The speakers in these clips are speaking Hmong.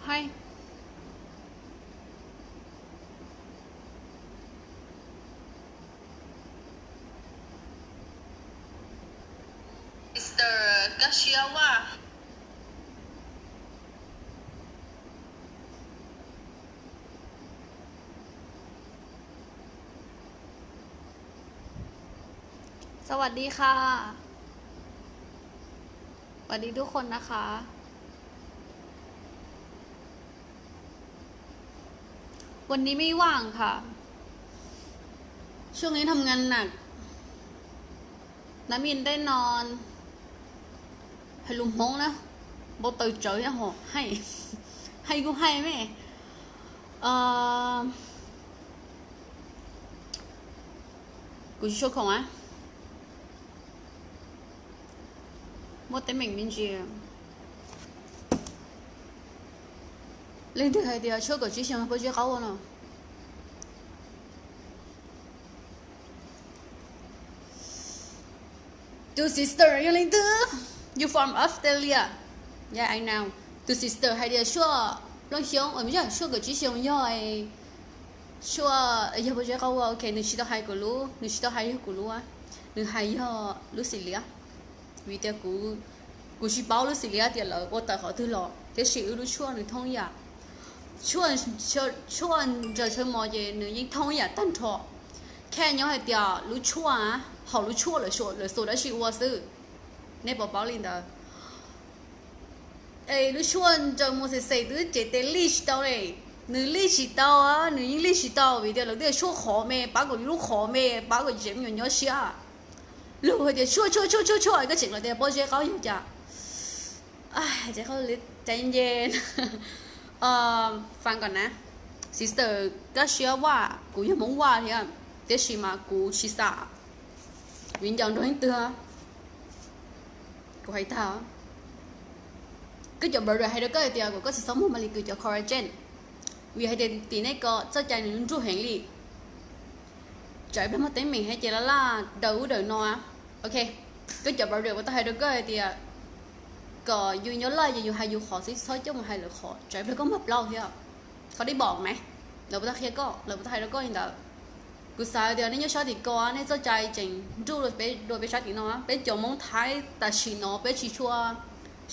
Hi. Sister, koj siab ua. สวัสดีค่ะ สวัสดีทุกคนนะคะ วันนี้ไม่ว่างค่ะ ช่วงนี้ทำงานหนัก น้ำอินได้นอนให้ลุงฮงนะ บอกเตยเจอเนี่ยโหให้ ให้กูให้แม่ เอ่อ Kuv tsis tshua khoom a. Muaj teeb meem me ntsis. Leej twg hais tias tshuaj kaum tsib xyoo pob zeb qaub ua no? Tus sister yog leej twg? You from Australia? Yeah, I know. Tus sister hais tias tshuaj plaub xyoo, tshuaj kaum tsib xyoo yog, tshuaj yog pob zeb qaub ua, ok, nws tsis tau hais kuv lub, nws tsis tau hais yog kuv lub, nws hais yog lub xim liab. Vim tias kuv, kuv tsis paub lub xim liab tias lawv ua tawm qhov twg los, tiam sis wb lub tshuaj nws thoob yam. Tshuaj, tshuaj ntsaws tshaw mos ces nws yeej thoob yam tag nrho. Kha nyob hais tias lub tshuaj, hauv lub tshuaj lawv xu dab tsi ua xwb. Nej puas paub li ntawd? Es lub tshuaj ntsaws mos xes xes twb ces tes lij tsis tau li. Nws lij tsis tau, nws yeej lij tsis tau vim tias lawv tias tshuaj qhov me, pab kom lub qhov me, pab kom tsev me nyuam nyob siab. Luag hais tias tshuaj tshuaj tshuaj tshuaj tshuaj, koj tseem los tias pob zeb qaub yog cas? Caiv nce. Fab kom na, sister, koj siab ua, kuv yog Hmoob ua thiab, tiam sis mas kuv tsis xam viv ncaus nrog leej twg. Kuv hais tag, koj cov brother hais rau koj hais tias kom koj tsis txhob muag Maly Kws cov collagen, vim hais tias tim nej ko txoj cai nws nruj heev li. Tsam ib pliag muaj teeb meem hais ces laj laj daws ub daws no. Ok, koj cov brother uas tau hais rau koj hais tias kom yus nyob laj ces yus hais yus qhov xwb, txhob coj mus hais lawv qhov, tsam ib pliag koj mag plaub thiab. Qhov dib pom mas lawv puas tau qhia koj, lawv puas tau hais rau koj li ntawd? Kuv xav tias nej nyob sab tim ko nej txoj cai tseem nruj dua peb sab tim no. Peb cov Hmoob Thaib tam sim no peb tsis tshua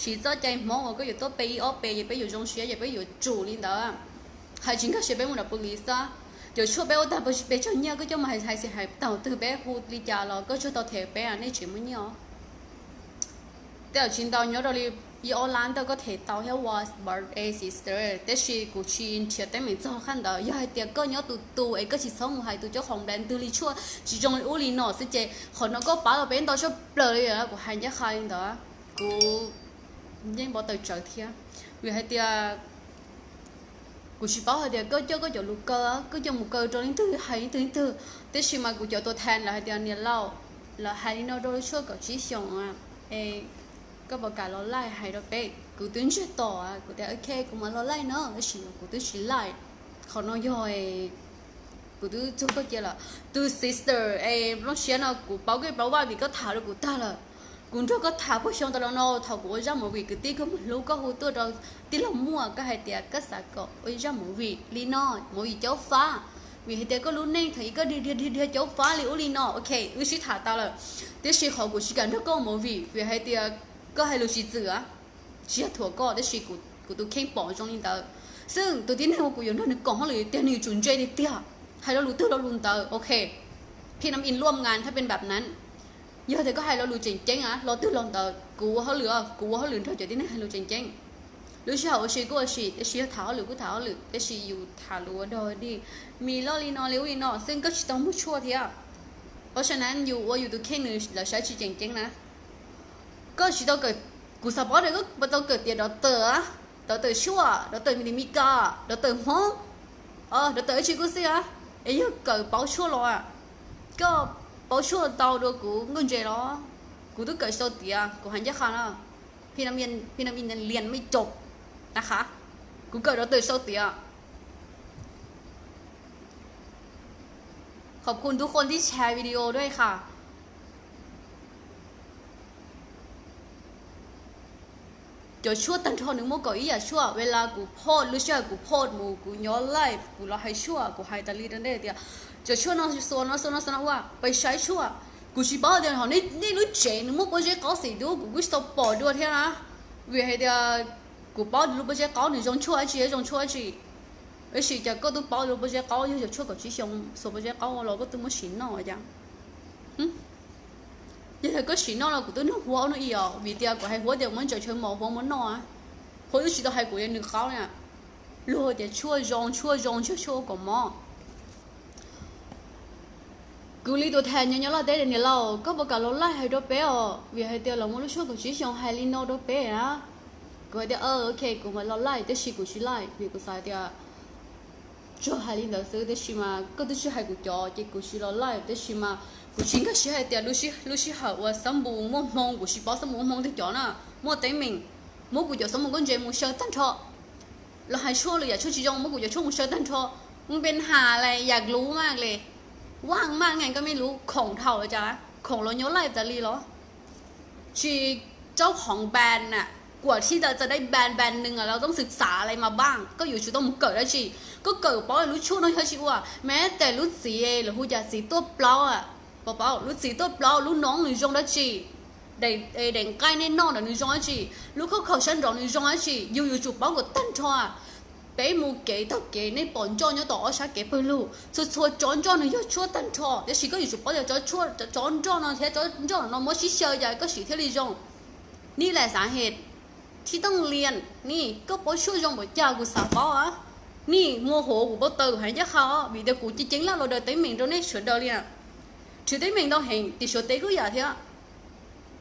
siv txoj cai Hmoob uas koj yuav tuaj pe ib ob pe ces peb yuav zoo siab ces peb yuav tsum li ntawd. Hais tsis nkag siab peb mus nram police xwb. Cov tshuaj peb ua tag pes tsawg nyiaj koj coj mus hais xwb, hais thaum twg peb hu li cas los koj tsuas tau them peb, nej tseem muaj nyiaj os. Tej zaum tsis ntau, nyob rau li ib ob lab ntawd koj them tau thiab ua birthday sister, tiam sis kuv tsis nrhiav teeb meem txog qhov ntawd. Yog hais tias koj nyob tus tus es koj tsis txhob mus hais tus cob qhoom nplai ntws li tshuaj tsis zoo li ub li no xwb ces qhov no koj pab tau peb ntau tshaj plaws li, kuv hais ncaj qha li ntawd. Kuv yeej npau taws tsawv thiab, vim hais tias kuv tsis paub hais tias koj coj koj cov lus kaw, koj coj mus kaw rau leej twg hais leej twg leej twg. Tiam sis mas kuv cov tuam thas lawv hais tias niam laus, lawv hais li no rau lub tshuaj kaum tsib xyoos, es koj puas kam los laij hais rau peb? Kuv twb ntsiag to, kuv tias ok kuv mam los laij no, tab sis kuv twb tsis laij. Qhov no yog kuv twb txug koj cia lawm. Tus sister es nplooj siab no kuv paub koj paub vaj vim koj tham rau kuv tag lawm. Kuv nrog koj tham puag xyoo tas los no thaum kuv ua zaj movie kwv tij koj mus hlub koj hu tuaj rau tij laug Muaj, koj hais tias koj xav kom ua ib zaj movie li no, movie caub fab, vim hais tias koj lub neej thaum ub koj dhia dhia dhia caub fab li ub li no. Ok, wb sib tham tas lawm, tiam sis qhov kuv tsis kam nrog koj ua movie vim hais tias koj hais lus tsis txwm, tsis yog thuam koj, tiam sis kuv tus kheej pom zoo li ntawd. Xwb tus tib neeg uas kuv yuav nrog nws koom hauj lwm tiag nws yuav tsum ntse tiag tiag, hais lo lus twg lo lus ntawd. Ok, พี่น้ำอินร่วมงานถ้าเป็นแบบนั้น, yog tias koj hais lo lus tseem ceeb, los twg los ntawd, kuv ua hauj lwm, kuv ua hauj lwm nrog cov tib neeg hais lus tseem ceeb. Lub sij hawm ua si kuj ua si, tiam sis yog tham hauj lwm kuj tham hauj lwm, tiam sis yus tham lus ua dog dig, mi loj li no li ub li no xwb koj tsis tau muag tshuaj thiab. Ua tsav na, yus ua yus tus kheej nws lawv saib tsis tseem ceeb na. Koj tsis tau kawm, kuv xav paub tias koj puas tau kawm tias doctor, doctor tshuaj, doctor Meskas, doctor Hmoob, doctor ib tsi kuj xij, es yog kawm paub tshuaj los, koj paub tshuaj tau dua kuv nkauj ntse los? Kuv twb kawm tsis tau tiav, kuv hais ncaj qha na. พี่น้ำอินเรียนไม่จบนะคะ, kuv kawm doctor tsis tau tiav. Khov khun tub quaj tib tshai video dua ib qha. Cov tshuaj tag nrho nws muaj kaum ib yam tshuaj. Ua li kuv post, lub sij hawm kuv post mus kuv nyob live kuv los hais tshuaj, kuv hais tas li rau nej tias cov tshuaj no xuas no xuas no xuas no ua pais saib tshuaj. Kuv tsis paub tias ho nej lub tsev nws muaj pob zeb qaub xim dub, kuv kuj tsis tau pom dua thiab na. Vim hais tias kuv paub lub pob zeb qaub nws zoo tshuaj dab tsi, zoo tshuaj dab tsi. Tab sis cas koj twb paub lub pob zeb qaub, yog cov tshuaj kaum tsib xyoo xuas pob zeb qaub los koj twb muab sim noj cas? Yog tias koj sim noj los kuv twb noj huab no ib yam, vim tias kuv hais huab tias muab ntsaws chaw mos huab muab noj. Huab twb tsis tau hais kuv yog nws qaub na. Luag tias tshuaj zoo, tshuaj zoo, tshuaj, tshuaj ua kom mob. Kuv li tus tham nyob nyob Laj teb tias niam laus, koj puas kam los live hais rau peb os, vim hais tias los muaj lub tshuaj kaum tsib xyoo hais li no rau peb na. Kuv hais tias ok, kuv mam los live, tab sis kuv tsis live vim kuv xav tias tsuas hais li ntawd xwb, tab sis mas koj twb tsis hais kuv cov, ces kuv tsis los live, tab sis mas kuv tsis nkag siab hais tias lub sij hawm uas xab npus muaj hmoo, kuv tsis paub xab npus muaj hmoo twg cov na, muaj teeb meem, muab kuv cov xab npus koj ntse mus xyaw tag nrho. Los hais tshuaj lwm yam tshuaj tsis zoo, muab kuv cov tshuaj mus xyaw tag nrho. Npe nhas lawm, yam luv maj li, vaj maj nqa koj me lub khoom dhau cas, khoom los nyob live tas li los? Tsis, rau qhov ban na, kuam thib taws txawm dai ban ban nws los toob xwm txav li mas ban, koj yuav tsum tau mus kawm dab tsi? Koj kawm paub lub tshuaj no yog tsis ua, mas tes lub txiv lawv hu cas txiv tuaj plaub, paub paub lub txiv tuaj plaub lub noob nws zoo dab tsi? Daim nqaij nej noj ntawd nws zoo dab tsi? Lub khaub khaum sab nraud nws zoo dab tsi? Yus yuav tsum paub kom tag nrho. Peb mus kev taug kev nej pom nroj nyob tom ob sab kev pawg lug, txhua txhua tsob nroj nws yog tshuaj tag nrho, tiam sis koj yuav tsum paub tias tsob nroj no thiab tsob nroj no muab sib xyaw cas koj siv thiaj li zoo. Nej lam xav hes thib tooj lias, nej koj paub tshuaj zoo npaum cas kuv xav paub. Nej muaj hauv kuv pob taws hais ncaj qha, vim tias kuv ceev ceev laj los daws teeb meem rau nej sawv daws li. Rhwv teeb meem ntau heev, tim Suav teb kuj yam thiab.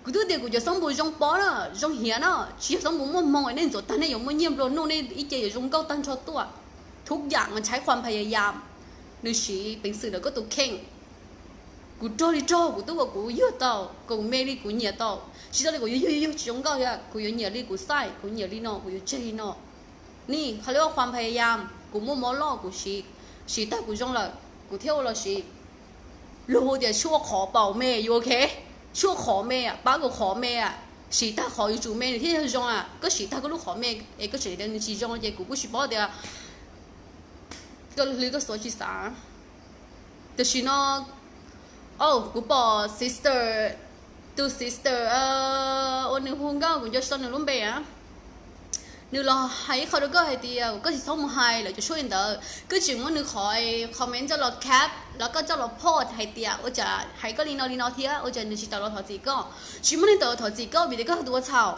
Kuv twb tias kuv cov xab npus zoo pob na, zoo hiav na, tsis yog xab npus muaj hmoo nej ntxuav tag nej yuav muaj nyiaj nplua nuj, nej ib ce yuav zoo nkauj tag nrho tuaj. Thub yam mas tshaib khuam phas yas yas, nws siv peev xwm ntawm koj tus kheej. Kuv rog li rog kuv twb ua kuv yuag tau, kuv me li kuv nyiam tau, tsis tau li kuv yuag yuag yuag tsis zoo nkauj thiab, kuv yuav nyiam li kuv xaij, kuv nyiam li no kuv yuav tseg li no. Nej qhov li ua khuam phas yas yas, kuv muaj mob loj kuv siv, siv tag kuv zoo lawm kuv thiaj ua los siv. Luag hu tias tshuaj qhov paum me, yuav ok, tshuaj qhov me, pab kom qhov me, siv tag qhov yuav tsum me nws thiaj yog zoo a, koj siv tag koj lub qhov me es koj tseem tias nws tsis zoo ces kuv kuj tsis paub tias koj li koj xav tsis xav. Tam sim no, kuv pom sister, tus sister uas nws hu nkauj kuv nco tsis tau nws lub npe a, nws los hais ib qho rau koj hais tias koj tsis txhob mus hais lawv cov tshuaj li ntawd, koj tseem muab nws qhov comment coj los cap los koj coj los post hais tias ua cas hais koj li no li no thiab ua cas nws tsis tawm los thov txim koj. Tsis muaj neeg tawm los thov txim koj vim tias koj yog tus ua txhaum.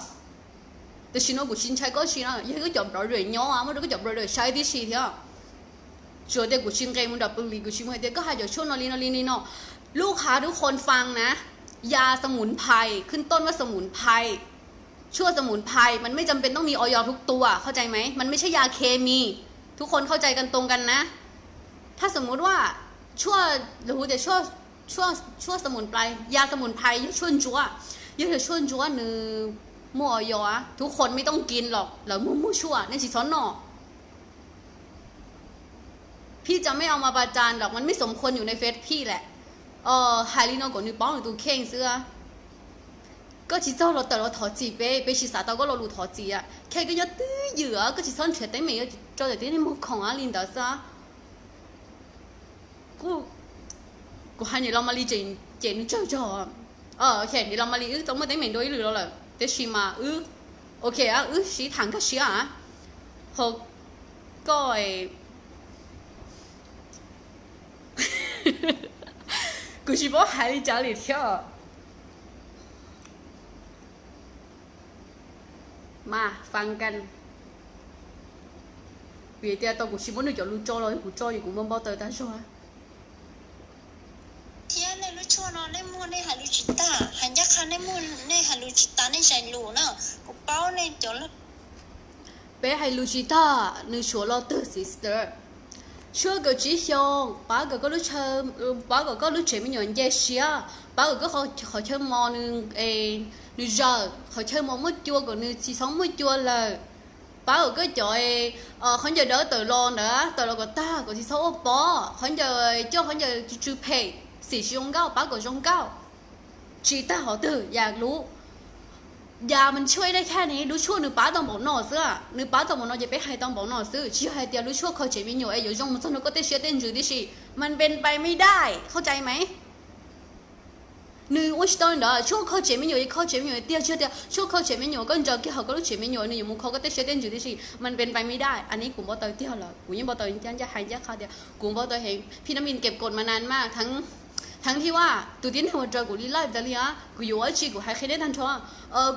Tam sim no kuv tsis ntshai koj tsi na, yog koj cov brother nyob muab rau koj cov brother saib tib si thiab. Tsuas tias kuv tsis nqes mus nram pw li, kuv tsis mus hais tias koj hais cov tshuaj no li no li no. Lub qhov tub qhon fang na, ya xamus phais, khwj tooj vaj xamus phais, tshuaj xamus phais,มันไม่จำเป็นต้องมี อย ทุกตัว เข้าใจไหม มันไม่ใช่ยาเคมี ทุกคนเข้าใจกันตรงกันนะ ถ้าสมมุติว่า tshuaj, lawv hu tias tshuaj xamus plais, ya xamus phais yog tshuaj ntsuab, yog yog tshuaj ntsuab nws muaj อย ทุกคนไม่ต้องกินหรอก lawv muag muag tshuaj nej tsis txhob noj. พี่จะไม่เอามาประจานหรอก มันไม่สมควรอยู่ในเฟซพี่แหละ hais li no kom nws paub nws tus kheej xwb. Koj tsis txog los tawm los thov txim peb, peb tsis xav tau koj lo lus thov txim. Kheej koj nyob twj ywm, koj tsis txhob nrhiav teeb meem rau cov tib neeg muag khoom li ntawd xwb. Kuv hais niam laus Malis ces nws tsawg zog. Niam laus Malis wb tau muaj teeb meem dua ib lwm los lawm, tiam sis mas wb ok, wb sib tham nkag siab. Ho koj, kuv tsis paub hais li cas li thiab. Mas fang kan, vim tias tau kuv tsis muab nws cov lus tso los kuv tso es kuv npau npau taws tag zog. Thiab nej lub tshuaj no nej muag nej hais lus tsis tag, hais ncaj qha nej muag nej hais lus tsis tas, nej zais lus na, kuv paub nej cov. Peb hais lus tsis tag, nws tshuav los twg sister? Tshuaj kaum tsib xyoo, pab kom koj lub tsev me nyuam nce siab, pab kom koj qhov chaw mos nws zawm, qhov chaw mos muaj cua kom nws tsis txhob muaj cua lawm, pab kom koj cov khaub ncaws dawb tawm los ntawd tawm los kom tag kom tsis txhob ua pob, qhov ncaws coj qhov ncaws tsw phem, xim tsis zoo nkauj pab kom zoo nkauj. Tsis tag qhov twg yam lub, มันช่วยได้แค่นี้ lub tshuaj nws pab tau npaum no xwb, nws pab tau npaum no ces peb hais tau npaum no xwb, tsis yog hais tias lub tshuaj kho tsev me nyuam es yuav zoo mus txog rau koj tej siab tej ntsws tib si, มันเป็นไปไม่ได้ เข้าใจไหม? Nws ua tsis tau li ntawd, tshuaj kho tsev me nyuam es kho tsev me nyuam tiag, tsis yog tias tshuaj kho tsev me nyuam koj ntsaws kiag hauv koj lub tsev me nyuam nws yuav mus kho koj tej siab tej ntsws tib si, มันเป็นไปไม่ได้ อันนี้ kuv npau taws tiag lawm, kuv yeej npau taws ncaj ncaj hais ncaj qha tias kuv npau taws heev. Phim Nam In เก็บกดมานานมาก ทั้ง ทั้งที่ว่า tus tib neeg uas raws kuv li live tas li, kuv yuav ua dab tsi kuv hais qhia nej tag nrho,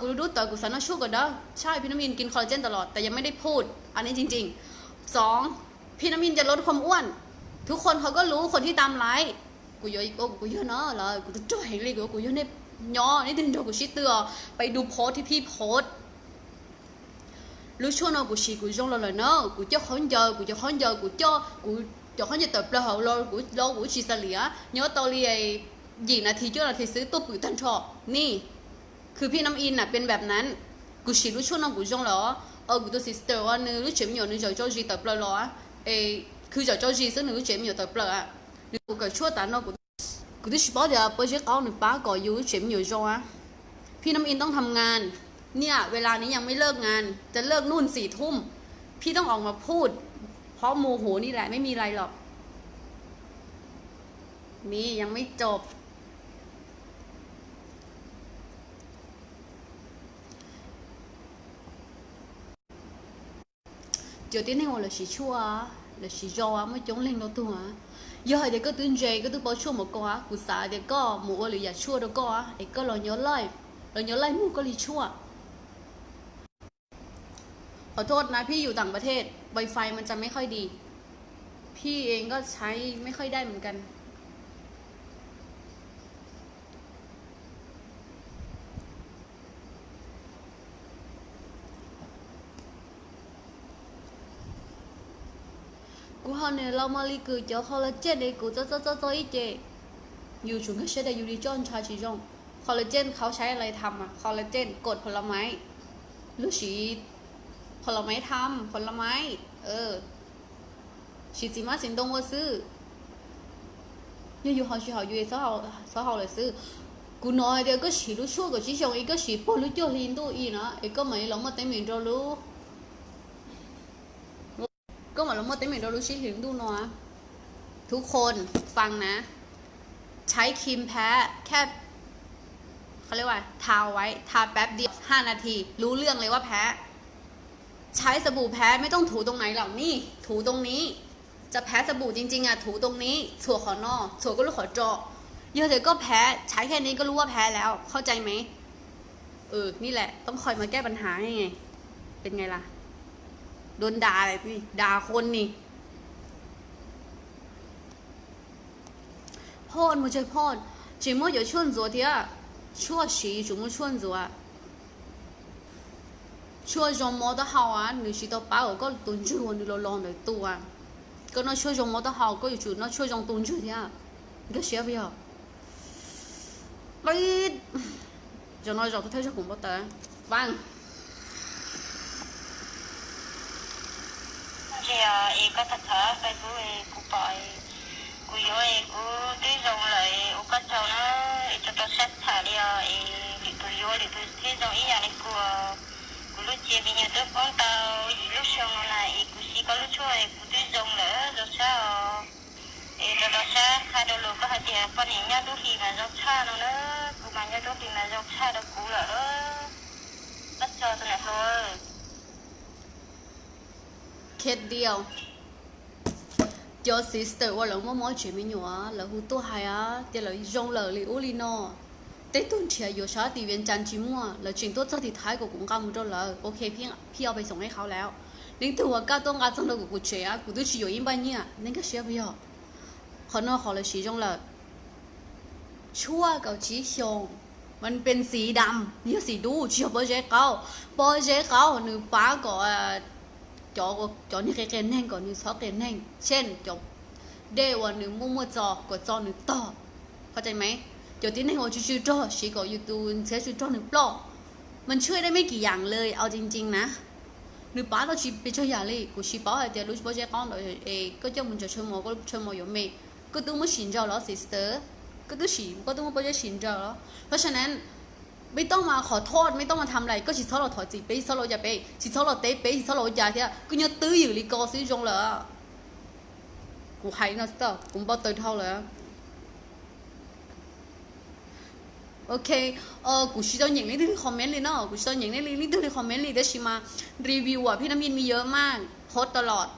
kuv dub dub tawv kuv xav noj tshuaj kom dawb, ใช่ Phim Nam In กิน collagen ตลอด แต่ยังไม่ได้พูด อันนี้จริงๆ สอง Phim Nam In จะลดความอ้วน ทุกคนเขาก็รู้ คนที่ตามไลฟ์ kuv yuav ua kuv yog no lawm, kuv rog rog heev li, kuv yuav kuv yog nej nyob, nej twg nrog kuv sib tw os, peb du post thib phij post. Lub tshuaj no kuv siv kuv zoo los lawm na, kuv coj khaub ncaws, kuv cov khaub ncaws, kuv coj kuv cov khaub ncaws tawm plaws hauv los kuv los kuv tsis xav liam, nyob tau li yim nas this cuaj nas this xwb tuaj pwm tag nrho. Ni, khwv Phim Nam In นะ เป็นแบบนั้น kuv siv lub tshuaj no kuv zoo lawm. Kuv tus sister uas nws lub tsev me nyuam nws zawm tsau zis tawm plaws los, es khwv zawm tsau zis xwb nws lub tsev me nyuam tawm plaws. Nws kuv kawm tshuaj tas no kuv twb tsis paub tias pob zeb qaub nws pab kom yus lub tsev me nyuam zoo. Phim Nam In ต้องทำงาน เนี่ย เวลานี้ยังไม่เลิกงาน จะเลิกนู่นสี่ทุ่ม พี่ต้องออกมาพูด เพราะโมโหนี่แหละ ไม่มีอะไรหรอก มี ยังไม่จบ Cov tib neeg uas lawv siv tshuaj, lawv siv zoo, muaj coob leej no tuag. Yog hais tias koj twb ntse, koj twb paub tshuaj mus koj, kuv xav tias koj mus ua lwm yam tshuaj rau koj, es koj los nyob live, los nyob live mus koj li tshuaj. ขอโทษนะ พี่อยู่ต่างประเทศ Wi-Fi มันจะไม่ค่อยดี พี่เองก็ใช้ไม่ค่อยได้เหมือนกัน Kuv ho nws los mas li kws cov collagen es kuv txo txo txo txo ib ce, yus tsum nkag siab tias yus li coj ntsha tsis zoo. Collagen เขาใช้อะไรทำอะ collagen กรดผลไม้ Lub siv ผลไม้ทำ ผลไม้ siv txiv hmab txiv ntoo ua xwb. Yog yus haus tsis haus yus txhob haus lawm xwb. Kuv hnov hais tias koj siv lub tshuaj kom tsis zoo es koj siv puag lub cuaj hli ntuj i no es koj mam li los muaj teeb meem rau lub, koj mam los muaj teeb meem rau lub tsib hlis ntuj no. ทุกคนฟังนะ ใช้ครีมแพ้แค่ เขาเรียกว่าทาไว้ ทาแป๊บเดียว ห้านาที รู้เรื่องเลยว่าแพ้ ใช้สบู่แพ้ ไม่ต้องถูตรงไหนหรอก นี่ ถูตรงนี้ จะแพ้สบู่จริงๆอ่ะ ถูตรงนี้ txhuam qhov no, txhuam koj lub qhov ro. Yog tias koj แพ้ ใช้แค่นี้ก็รู้ว่าแพ้แล้ว เข้าใจไหม นี่แหละ ต้องคอยมาแก้ปัญหาให้ไง เป็นไงล่ะ โดนด่าเลย ด่าคนนี่ Phoj mus tsawg phoj, tsis muaj cov tshuaj ntxuav thiab, tshuaj siv tsuas muaj tshuaj ntxuav. Tshuaj zoo mob taub hau, nws tsis tau pab kom koj tus ntswg uas nws los los ntawd tu. Koj noj tshuaj zoo mob taub hau, koj yuav tsum noj tshuaj zoo tu ntswg thiab. Nkag siab puas yog? Zaum no zaum thawj zaug kuv npau taws. Vaaj. Ntsia es koj tham tham Facebook es kuv pom, kuv yuav es kuv twb zoo lawm es ua koj tsaug na, es tau tau sab tham li os, es lwm tus yuav lwm tus thiaj zoo ib yam li kuv. Kuv lub txiv me nyuam twb poob tau yim lub xyoo no na es kuv siv koj lub tshuaj es kuv twb zoo lawm, zoo tshaj os. Es tau tau sab qha rau lus koj hais tias poj niam nyob ntuj hli mas zoo tshaj no na, kuv mas nyob ntuj hli mas zoo tshaj rau kuv lawm. Koj tsaug tus niam hluas. Kheej tiag, cov sister uas lawv muaj mob tsev me nyuam lawv hu tuaj hais tias lawv zoo lawm li ub li no. Tej tug nrhiav yuav sab tim Vias Cas tsis muaj, lawv tseem tuaj txog tim Thaib kom kuv nqa mus rau lawv. Ok, phij, phij o pes xoom ej qhau lawm. Leej twg uas kaj tuaj nqa txog nrog kuv kuv tsev, kuv twb tsis yuav ib npaj nyiaj, nej nkag siab puas yog? Qhov no qhov lawv siv zoo lawm. Tshuaj kaum tsib xyoos, มันเป็นสีดำ yog xim dub, tsis yog pob zeb qaub. Pob zeb qaub nws pab kom cov, cov niag qia qias neeg kom nws txhob qias neeg, tshem cov dej uas nws muaj muaj txo kom txo nws tog, koj tau me? Cov tib neeg uas tsw tsw rog siv kom yus tus ntxhiab tsw rog nws ploj. มันช่วยได้ไม่กี่อย่างเลย เอาจริงๆนะ. Nws pab tau tsis pes tsawg yam li, kuv tsis paub hais tias lub pob zeb qaub ntawd es koj coj mus ntsaws tshaw mos, koj tshaw mos yuav me. Koj twb muab sim ntsaws los sister, koj twb sim, koj twb muab pob zeb sim ntsaws los. Phaj sa nan, ไม่ต้องมาขอโทษ ไม่ต้องมาทำอะไร koj tsis txhob los thov txim peb, tsis txhob los ua cas peb, tsis txhob los teb peb, tsis txhob los ua cas thiab, koj nyob twj ywm li ko xwb zoo lawm. Kuv hais no, kuv npau taws dhau lawm. Ok, kuv tsis tau nyeem leej twg li comment li no, kuv tsis tau nyeem leej twg li comment li, tab sis mas review uas phij nam yij mi yawv maj, post ตลอด.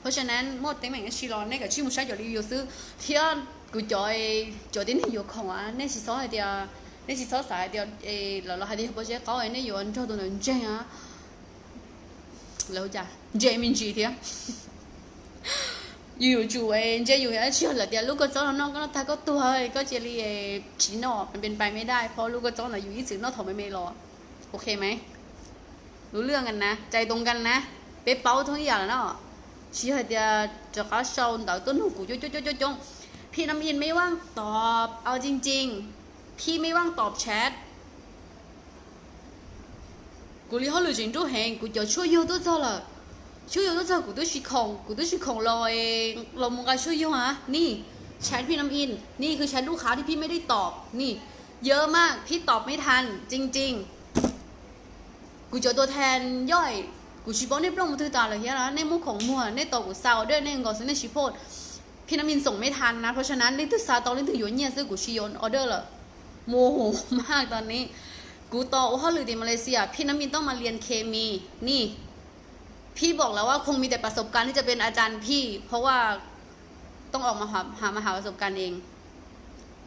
เพราะฉะนั้น muaj teeb meem dab tsi los nej kav tsij mus saib cov review xwb, thiab kuv cov, cov tib neeg yuav khoom, nej tsis txhob hais tias, nej tsis txhob xav hais tias lawv los hais tias yog pob zeb qaub nej yuav nrog tus ntawd ntseeg, lawv cas ntse me ntsis thiab. Yus yuav tsum ntse yus thiab, tsis yog lawv tias lub kua txob no noj koj noj tag koj tuag, koj cia li tsis noj, มันเป็นไปไม่ได้ เพราะ lub kua txob ntawd yus ib txwm noj thaum me me los. Ok mas, รู้เรื่องกันนะ ใจตรงกันนะ peb paub thoob ib yam lawm no. Tsis yog hais tias rov qab sau ntawv tuaj nug kuv coob coob coob coob. พี่น้ำอินไม่ว่างตอบ เอาจริงๆ พี่ไม่ว่างตอบ chat. Kuv li hauj lwm tseem nruj heev, kuv cov tshuaj yug tuaj txog lawm. Tshuaj yug tuaj txog kuv twb tsis khoom, kuv twb tsis khoom los, los mus nqa tshuaj yug a ni. แชทพี่น้ำอิน นี่คือแชทลูกค้าที่พี่ไม่ได้ตอบ นี่ เยอะมาก พี่ตอบไม่ทัน จริงๆ. Kuv cov ตัวแทนย่อย kuv tsis paub nej plooj mus twg tas lawm thiab na, nej muab khoom muag, nej tau kuv xa order nej nkaus xwb nej tsis post. พี่น้ำอินส่งไม่ทันนะ เพราะฉะนั้น leej twg xa tau leej twg yuav nyiaj xwb, kuv tsis yuav order lawm. โมโหมาก ตอนนี้ Kuv tau ua hauj lwm tim Malaysia, พี่น้ำอินต้องมาเรียนเคมี นี่ พี่บอกแล้วว่าคงมีแต่ประสบการณ์ที่จะเป็นอาจารย์พี่ เพราะว่า ต้องออกมาหา มาหาประสบการณ์เอง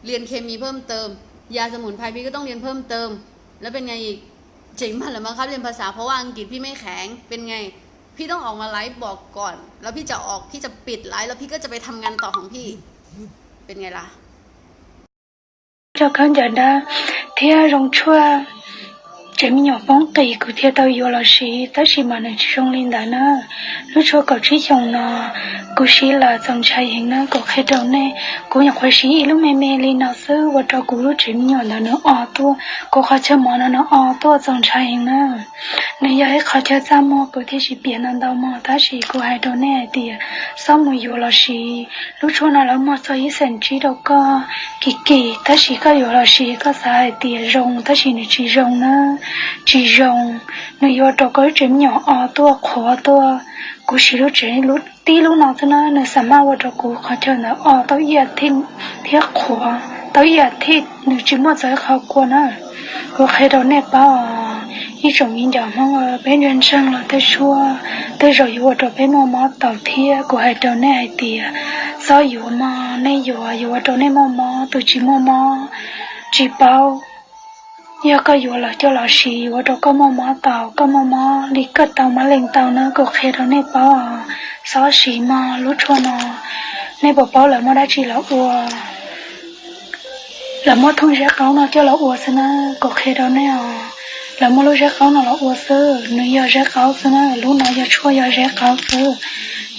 เรียนเคมีเพิ่มเติม ยาสมุนไพรพี่ก็ต้องเรียนเพิ่มเติม แล้วเป็นไงอีก เจ๋งมากเลย บังคับเรียนภาษา เพราะว่าอังกฤษพี่ไม่แข็ง เป็นไง พี่ต้องออกมาไลฟ์บอกก่อน แล้วพี่จะออก พี่จะปิดไลฟ์ แล้วพี่ก็จะไปทำงานต่อของพี่ เป็นไงล่ะ Cov khaub ncaws dawb thiab zoo tshuaj tsev me nyuam poob qis kuv thiaj tau yuav los siv, tab sis mas nws tsis zoo li ntawd na. Lub tshuaj kaum tsib xyoos no kuv siv lawm txaus ntshai heev na, kuv qhia rau nej. Kuv nyuam qhuav siv ib lub me me li no xwb ua rau kuv lub tsev me nyuam ntawd nws o tuaj, kuv qhov chaw mov no nws o tuaj txaus ntshai heev na. Nws yog ib qhov chaw txaj muag kuv thiaj siv piav ntau ntau mog, tab sis kuv hais rau nej hais tias txhob mus yuav los siv. Lub tshuaj no lawv muag txog ib xees tsib rau koj kim kim, tab sis koj yuav los siv koj xav hais tias zoo, tab sis nws tsis zoo na, tsis zoo. Nws yuav rau koj lub tsev me nyuam o tuaj qhuav tuaj. Kuv siv lub tsev, tib lub no xwb na, nws xa maj ua rau kuv qhov chaw ntawd o tau ib as thiv thiab qhuav tau ib as thiv, nws tsis muaj txog ib qho kua na. Kuv qhia rau nej paub, ib tsoom viv ncaus Hmoob, peb ntseeg ntseeg los tej tshuaj tej zaum yuav ua rau peb muaj mob tau thiab. Kuv hais rau nej hais tias txhob yuav mog, nej yuav yuav ua rau nej muaj mob, tus tsis muaj mob tsis paub. Yog koj yuav lawm coj los siv yuav ua rau koj muaj mob tau, koj muaj mob li koj tau mab leej tau na, kuv qhia rau nej paub. Txhob siv mog, lub tshuaj no nej puas paub lawv muab dab tsi los ua? Lawv muab thooj zeb qaub no coj los ua xwb na, kuv qhia rau nej os. Lawv muab lub zeb qaub no los ua xwb, nws yog zeb qaub xwb na, lub no yog tshuaj yog zeb qaub xwb.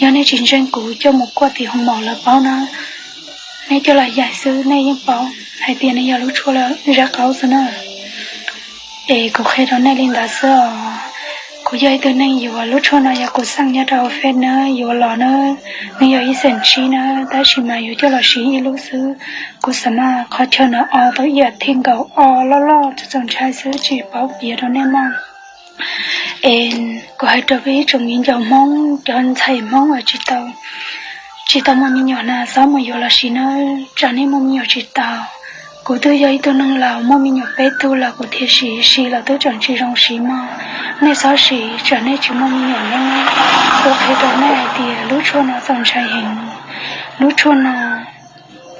Yog nej tsis ntseeg kuv coj mus kuaj tim hoos maum lawv paub na, nej coj los yaig xwb nej yeej paub hais tias nws yog lub tshuaj zeb qaub xwb na. Es kuv qhia rau nej li ntawd xwb os. Kuv yog ib tug neeg yuav lub tshuaj no, yog kuv xaj nyob rau hauv Face na, yuav los na, nws yog ib xees tsib na, tab sis mas yuav coj los siv ib lub xwb. Kuv xa maj qhov chaw no o tau ib as thiv nkaus, o loj loj txaus ntshai xwb, tsis paub piav rau nej mog. Es kuv hais rau peb ib tsoom viv ncaus Hmoob, cov ntxhais Hmoob uas tsis tau, tsis tau muaj me nyuam na, txhob mus yuav los siv na, tsam nej muaj me nyuam tsis tau. Kuv twb yog ib tug neeg laus muaj me nyuam peb tug lawm kuv thiaj siv, siv los twb tseem tsis zoo siv mog. Nej txhob siv tsam nej tsis muaj me nyuam na. Kuv qhia rau nej hais tias lub tshuaj no txaus ntshai heev. Lub tshuaj no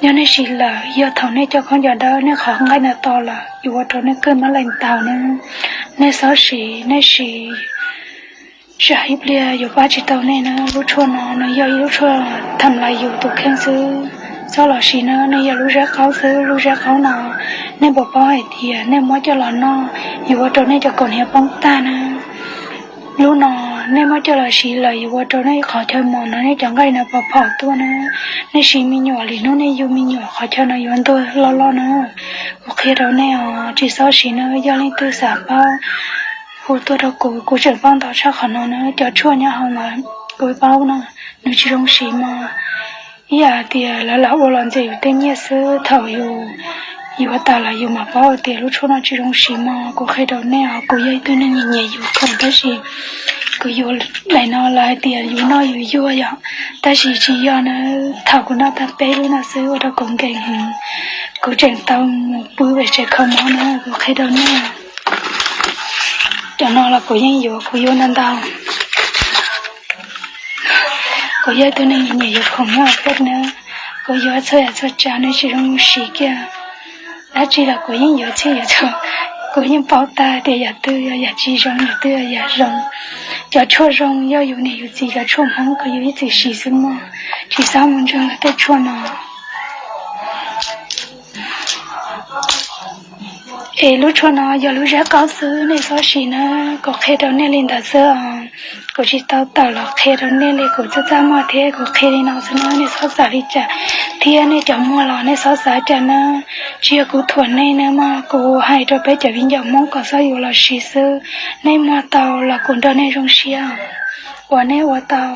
yog nej siv lawm, yog thaum nej coj khaub ncaws dawb nej qhov nqaij no to lawm yuav ua rau nej kawj mab leej tau na. Nej txhob siv, nej siv tsam ib pliag yuav pab tsis tau nej na. Lub tshuaj no nws yog ib lub tshuaj tham lais yus tus kheej xwb, txhob los siv na, nws yog lub zeb qaub xwb. Lub zeb qaub no nej puas paub hais tias nej muab coj los noj yuav ua rau nej cov kaus hniav poob tag na. Lub no nej muab coj los siv lawm yuav ua rau nej qhov chaw mos no nej cov nqaij no pos phom tuaj na. Nej siv me nyuam li hnub nej yug me nyuam qhov chaw no yuav ntuag loj loj na. Kuv qhia rau nej os, tsis txhob siv na, yog leej twg xav paub hu tuaj rau kuv, kuv tseem paub ntau tshaj qhov no na. Cov tshuaj nyob hauv ntawd kuv paub no, nws tsis zoo siv mog. Ib yam tias lawv lam ua los ntxias yus tej nyiaj xwb, thaum yus yuav tas los yus mam paub tias lub tshuaj no tsis zoo siv mog. Kuv qhia rau nej os, kuv yog ib tug neeg nyiam nyiam yuav khoom tab sis kuv yuav daim no lawv hais tias yus noj yus yuag yom, tab sis tsis yog na. Thaum kuv noj tag peb lub no xwb ua rau kuv nkees heev, kuv tseem tau mus pw pem tsev kho mob na. Kuv qhia rau nej, cov no los kuv yeej yuav, kuv yuav ntau ntau. Kuv yog ib tug neeg nyiam yuav khoom nyob hauv peb na, kuv yuav txhua yam txhua tsav nws tsis zoo siv kiag. Dab tsi los kuv yeej yuav txhij yuav txhua, kuv yeej paub tag tias yam twg yog yam tsis zoo, yam twg yog yam zoo. Cov tshuaj zoo yog yus niam yus txiv cov tshuaj Hmoob kuv yus ib txwm siv xwb mog, tsis txhob mus ntseeg tej tshuaj no. Es lub tshuaj no yog lub zeb qaub xwb, nej txhob siv na. Kuv qhia rau nej li ntawd xwb os. Kuv tsis tau tawm los qhia rau nej li, kuv txaj txaj muag thiab kuv qhia li no xwb na, nej txhob xav li cas. Thiab nej cov muag los nej txhob xav cas na, tsis yog kuv thuam nej na mog, kuv hais rau peb cov viv ncaus Hmoob kom txhob yuav los siv xwb. Nej muag tau los kuv nrog nej zoo siab uas nej ua tau.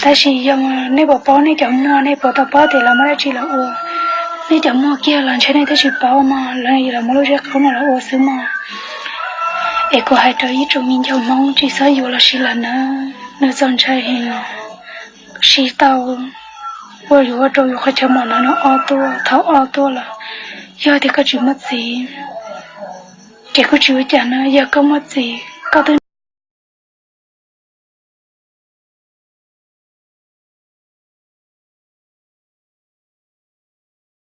Tab sis yog nej puas paub nej cov muag, nej puas tau paub tias lawv muab dab tsi los ua? Nej cov muag kiag los ntshe nej twb tsis paub mog, lawv los muab lub zeb qaub no los ua xwb mog. Es kuv hais rau ib tsoom viv ncaus Hmoob tsis txhob yuav los siv lawm na, nws txaus ntshai heev os. Siv tau ua yuav ua rau yus qhov chaw mom no nws o tuaj, thaum o tuaj lawm, yog tias koj tsis muaj txiv ces kuj tsis ua cas na, yog koj muaj txiv koj twb